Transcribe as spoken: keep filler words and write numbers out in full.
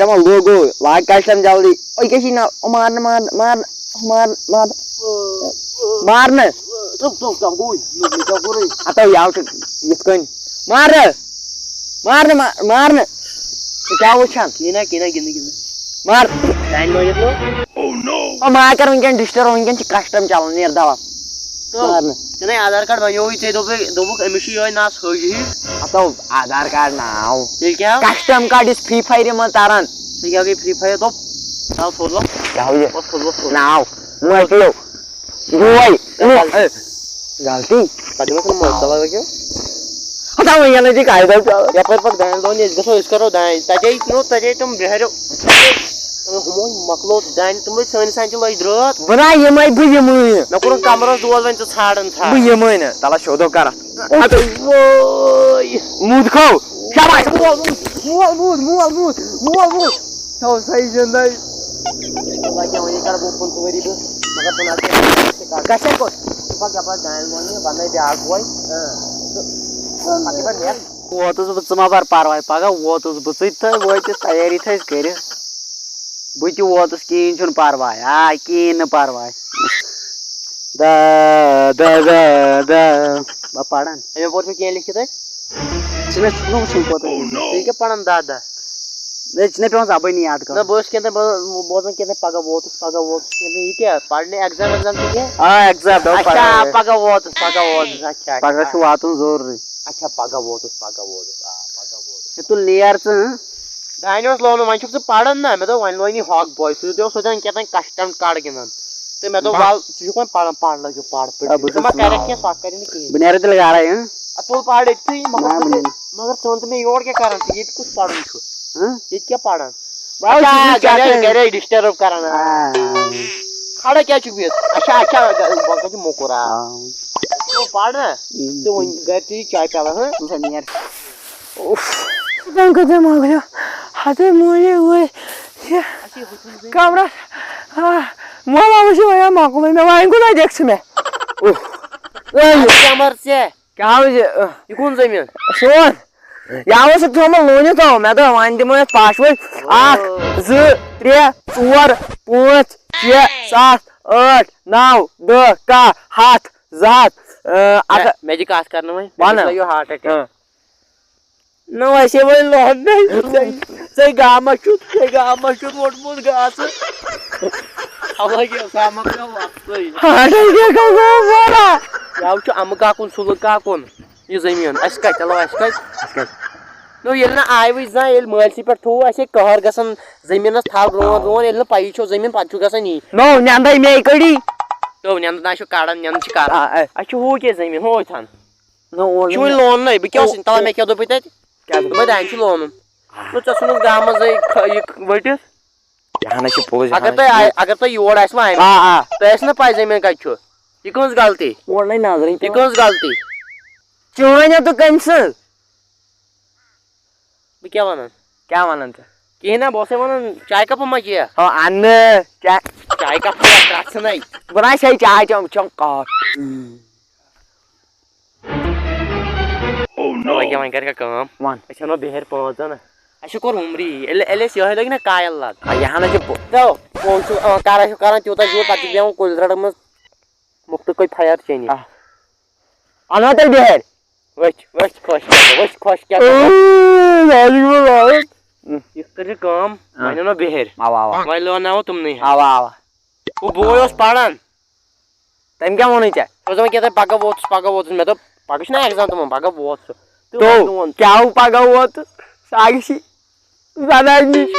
تِمو لوگو، log custom جلدی۔ أکۍ چھِ نہ، مارنہٕ، مارنہٕ، مارنہٕ، مارنہٕ، مارنہٕ۔ تھوٚو، تھوٚو، تھوٚو، گوٚوٕے۔ لوٚگ مےٚ، تھوٚو، گوٚوٕے۔ ہتو یاو چھُ یِتھ کٔنۍ۔ مارنہٕ، مارنہٕ، ما-، مارنہٕ۔ ژٕ کیٛاہ وٕچھان؟ کِہیٖنۍ نہ، کِہیٖنۍ نہ، گِنٛدٕ، گِنٛدٕ۔ مار۔ دانہِ لٲگِتھ لوٚگ۔ او، ما کر وٕنکٮ۪ن ڈسٹرب، وٕنکٮ۪ن چھِ کسٹم چلان، نیر دوا۔ تو، مارنہٕ۔ ژےٚ نے آدھار کارڈ بنیووُے، ژےٚ دوٚپُے، دوٚپُکھ أمِس چھُ یِہوٚے ناو سوٚج ہی۔ ہتو آدھار کارڈ ناو۔ تیٚلہِ کیٛاہ؟ کسٹم کارڈ یُس فری فایر منٛز تران۔ ژےٚ کیٛاہ گٔے فری فایر؟ دوٚپ، تھاو تھوٚد وۄتھ۔ کیٛاہ ہو یہِ؟ وۄتھ تھوٚد، وۄتھ تھوٚد۔ ناو۔ مٲفی ہو۔ بوے۔ غلطی۔ پتہٕ دِمو ژٕ مٲفی، تَلہ لگیو۔ ہتا وۄنۍ یَنہٕ تہِ کالہِ دۄہ پیٛالہٕ۔ یپٲرۍ پکھ دانہِ لونہِ، أسۍ گژھو، أسۍ کرو دانہِ۔ تَتے نو، تَتے تِم بِہٲرِو۔ تِمو ہُمو مۄکلو دانہِ، تِمے سٲنِس سانہِ چھِ لٔج درٛٲتھ۔ بہٕ نا یِمے، بہٕ یِمے نہٕ۔ مےٚ کوٚرُن کمرس دود، وۄنۍ ژٕ ژھانڈان ژھانڈ۔ بہٕ یِمے نہٕ۔ تَلہ شودو کرتھ۔ وٲے۔ موٗد کھو۔ شاباش۔ مول موٗد، مول موٗد، مول موٗد، مول موٗد۔ تھاو سا یہِ زِندَے۔ لگہِ وۄنۍ یہِ کَرٕ بہٕ پٕنٛژٕہ ؤری بہٕ، مگر بہٕ نَژٕ یَتھ کَرٕ۔ گژھِ کوٚت؟ ژٕ پَکھ یَپٲرۍ دانہِ لوننہِ، بَنٲے بیٛاکھ بوے۔ تہٕ پَکھ یَپٲرۍ نٮ۪تھ۔ ووتُس بہٕ، ژٕ مہ بَر پَرواے، پَگاہ ووتُس بہٕ، ژٕ تہِ تھٲے وٲتِتھ تیٲری تھٲیزِ کٔرِتھ۔ بہٕ تہِ ووتُس، کِہیٖنۍ چھُنہٕ پَرواے، آ، کِہیٖنۍ نہٕ پَرواے۔ دا، دا، دا، دا۔ بہٕ پَران۔ أمۍ پوٚر چھُ کینٛہہ لیکھِتھ اَتہِ؟ ژٕ نہ چھُکھ نہٕ وٕچھُن کوتاہ۔ ژٕ یہِ کیٛاہ پَران دَہ دَہ؟ ہے، ژٕ چھِ نہ پٮ۪وان زبٲنی یاد نہ، کَرُن۔ بہٕ اوسُس کینٛہہ تام، بہٕ بوزان کینٛہہ تام، پگاہ ووتُس، پگاہ ووتُس، کینٛہہ تام۔ یہِ کیٛاہ؟ پَرنہِ ایگزام ویگزام تہِ کینٛہہ؟ آ، ایگزام، دَپان اچھا، پَرنہِ۔ پگاہ ووتُس، پگاہ ووتُس، اچھا، اچھا۔ پگاہ چھُ واتُن ضروٗری۔ اچھا، پگاہ ووتُس، پگاہ ووتُس، آ، پگاہ ووتُس۔ ہے، تُل نیر ژٕ، ہٕنٛہ؟ دانہِ اوس لونُن، وۄنۍ چھُکھ ژٕ پَران نہ، مےٚ دوٚپ وۄنۍ لونی ہۄکھ بوے، سُہ تہِ اوس سُہ تہِ کیٛاہ تام کَسٹم کارڈ گِنٛدان۔ تہٕ مےٚ دوٚپ، بہٕ وَل، ژٕ چھُکھ وۄنۍ پَران، پَر لَگیو پَر، پٔرِو۔ آ، بہٕ ژٕ چھُس ما کَرَکھ کینٛہہ، سُہ اَکھ کَرِ نہٕ کِہیٖنۍ۔ بہٕ نیرٕ تیٚلہِ گَرَے، ہٕنٛہ؟ اَدٕ تُل پَر أتھی، مگر نہ، ژٕ وَن تہٕ مےٚ، بہٕ مگر ژٕ وَن تہٕ مےٚ یورٕ کیٛاہ کَران چھُ، ییٚتہِ کُس پَرُن چھُ؟ ہٕنٛہ؟ ییٚتہِ کیٛاہ پَران؟ بہٕ حظ اچھا، چھُس نہٕ گَرے، چاہتے۔ گَرے ڈِسٹٔرٕب کَران، آ۔ آ۔ کھڑا کیٛازِ چھُکھ بِہِتھ؟ اچھا، اچھا، گَ-، بہٕ کَتہِ موٚکُر، آ۔ آ۔ ژٕ پَر نا، ژٕ وۄنۍ گَرِ چیٚیہِ چاے پیالہٕ، ہٕنٛہ؟ ژٕ سا نیر۔ اوف۔ تَمہِ کھۄتہٕ مۄکلیو۔ ہَتٕے مۄہنی وٲے۔ یہِ کَمرَس۔ آ، مولا وٕچھِو وۄنۍ مۄکلٕے مےٚ، وۄنۍ کوٗتاہ دِکھ ژٕ مےٚ؟ اوف۔ اَدٕ کیٛاہ مَر ژےٚ؟ کیٛاہ حظ یہِ، یہِ کُن زٔمیٖن؟ سون۔ یہِ اوس یہِ تھوٚمُت لوٗنِتھ تھوٚو۔ مےٚ دوٚپ، وۄنۍ دِمو یَتھ پَش وَش۔ اَکھ، زٕ، ترٛےٚ، ژور، پانٛژھ، شےٚ، سَتھ، ٲٹھ، نَو، دَہ، کَہہ، ہَتھ، زٕ ہَتھ، اۭں، اَکھ۔ مےٚ، مےٚ دِ کَتھ کَرنہٕ وۄنۍ۔ وَن۔ أمِس لَگیو ہارٹ اٹیک۔ اۭں۔ نہ ویسے وۄنۍ لوٚہَن نَے۔ ژےٚ، ژےٚ گامَس چھُتھ، ژےٚ گامَس چھُتھ ووٚٹمُت گاسہٕ۔ حالانکہِ سامَتھ مےٚ وَسٕے۔ ہاٹَے کیٛاہ گژھان واریاہ۔ یَوٕ چھُ اَمہٕ کاکُن، سُلہٕ کاکُن یہِ زٔمیٖن۔ اَسہِ کَتہِ، چلو اَسہِ کَتہِ؟ اَسہِ کَتہِ؟ نو ییٚلہِ نہٕ آیوٕے زانٛہہ، ییٚلہِ مٲلۍ سٕے پٮ۪ٹھ تھوٚو اَسہِ قہر گژھان زٔمیٖنَس تھل رُوان رُوان، ییٚلہِ نہٕ پَیی چھو زٔمیٖن پَتہٕ چھُ گژھان یی۔ نو نٮ۪نٛدَے مے کٔڑی۔ تو نٮ۪نٛدٕ نہ چھُ کَڑان، نٮ۪نٛدٕ چھِ کَڑان۔ آ، آ۔ اَسہِ چھُ ہُہ کیٛاہ زٔمیٖن، ہُہ چھَنہٕ۔ نہ، اور یہِ چھُ وۄنۍ لوننَے، بہٕ کیٛاہ اوسُس، تَلہ مےٚ کیٛاہ دوٚپُے تَتہِ؟ کیٛاہ دوٚپُے؟ دوٚپمَے دانہِ چھُ لونُن۔ آ۔ نہ، ژےٚ ژھُنُتھ گامَس زَے کھہ-، یہِ ؤٹِتھ۔ یہِ ہنا چھِ پوٚز، یہِ اگر ہنا تۄہہِ چھِ آے-، پوٚز۔ اگر تۄہہِ یور آسِوٕ آمٕتۍ، آ، آ۔ تۄہہِ آسہِ نہ پَے زٔمیٖن کَتہِ چھُ؟ یہِ کٕہٕنٛز غلطی؟ اور نَے نظرٕے یہِ پٮ۪وان۔ کٕہٕنٛز غلطی؟ چٲنۍ ہا تہٕ کٔمۍ سٕنٛز؟ بہٕ کیٛاہ وَنان؟ کیٛاہ وَنان ژٕ؟ کِہیٖنۍ نہ، بہٕ اوسَے وَنان چایہِ کَپہٕ ما چیٚیَکھ؟ ہا، اَنہٕ۔ چا-، چایہِ کَپ چھُ اَتھ پرٛٮ۪تھ ژھٕنَے۔ بہٕ نہ چاے، چاے چٮ۪وان، بہٕ چٮ۪وان کاف۔ وۄنۍ کیٛاہ، وۄنۍ کَرِ کانٛہہ کٲم؟ وَن۔ أسۍ اَنو بِہٲرۍ پانٛژھ زَن۔ اَسہِ چھِ کوٚر عُمری۔ ییٚلہِ، ییٚلہِ أسۍ یِہوٚے لٔگۍ نہ کایَل لَد۔ آ، یہِ ہَنا چھِ پو-، تو، پونٛسہٕ چھُ، آ، کَران چھُ کَران تیوٗتاہ زیوٗٹھ، پَتہٕ چھِ بیٚہوان کُلۍ رَٹَن منٛز مُفتٕکُے فَیَر چیٚنہِ۔ آ۔ اَنو تیٚلہِ بِہٲرۍ۔ وٕچھ، وٕچھ خۄش کیٛاہ گوٚو، وٕچھ خۄش کیٛاہ گوٚو۔ اۭں، لالٕے گوٚو لال۔ یِتھ کٔرۍ زِ کٲم، آ۔ وۄنۍ اَنو بِہٲرۍ۔ اَوا، اَوا۔ وۄنۍ لونناوو تِمنٕے۔ اَوا، اَوا۔ ہُہ بوے اوس پَران۔ تٔمۍ کیٛاہ ووٚنُے ژےٚ؟ سُہ اوس دَپان کیٛاہ تام پَگاہ ووتُس، پَگاہ ووتُس۔ مےٚ دوٚپ، پَگاہ چھُنہ اٮ۪کزام تِمَن، پَگاہ ووت سُہ۔ تہٕ تو، وۄنۍ ووٚن۔ کیٛاہ ہو پَگاہ ووتُس؟ سُہ آیہِ سی زَنانہِ نِش۔